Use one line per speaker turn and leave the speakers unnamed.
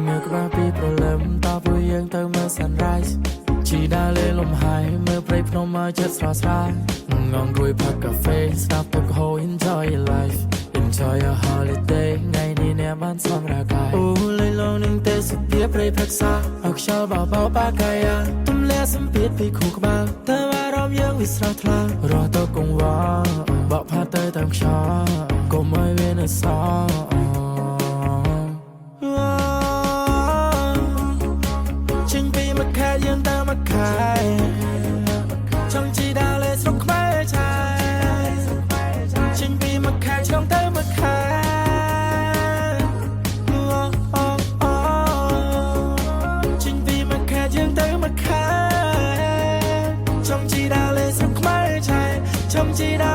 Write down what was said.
ងើបក្បាលពីព្រលឹមតពួកយើងទៅមើល sunrise ជីដើរលេងលំហែមើលព្រៃភ្នំមកចិត្តស្រស់ស្រាយងងរួយផឹកកាហ្វេស្ដាប់ទឹកហូរ enjoy your life, enjoy your holiday ថ្ងៃនេះអ្នកបានសម្រាកកាយអូលេងលងនឹងទេសភាពព្រៃព្រឹក្សាឲ្យខ្យល់បោបោបាកាយាទម្លាក់សម្ពាធពីខួរក្បាលតើអារម្មណ៍យើងវាស្រស់ថ្លារស់ទៅកងវល់បក់ផាត់ទៅតាមខ្យល់កុំឲ្យវានៅសល់ ចេញពីមួយខែយើងទៅមួយខែចង់ជីដើរលេងស្រុកខ្មែរឆាយចេញពីមួយខែឆ្លងទៅមួយខែអូអូអូចេញពីមួយខែយើងទៅមួយខែចង់ជីដើរលេងស្រុកខ្មែរឆាយចង់ជីដើរ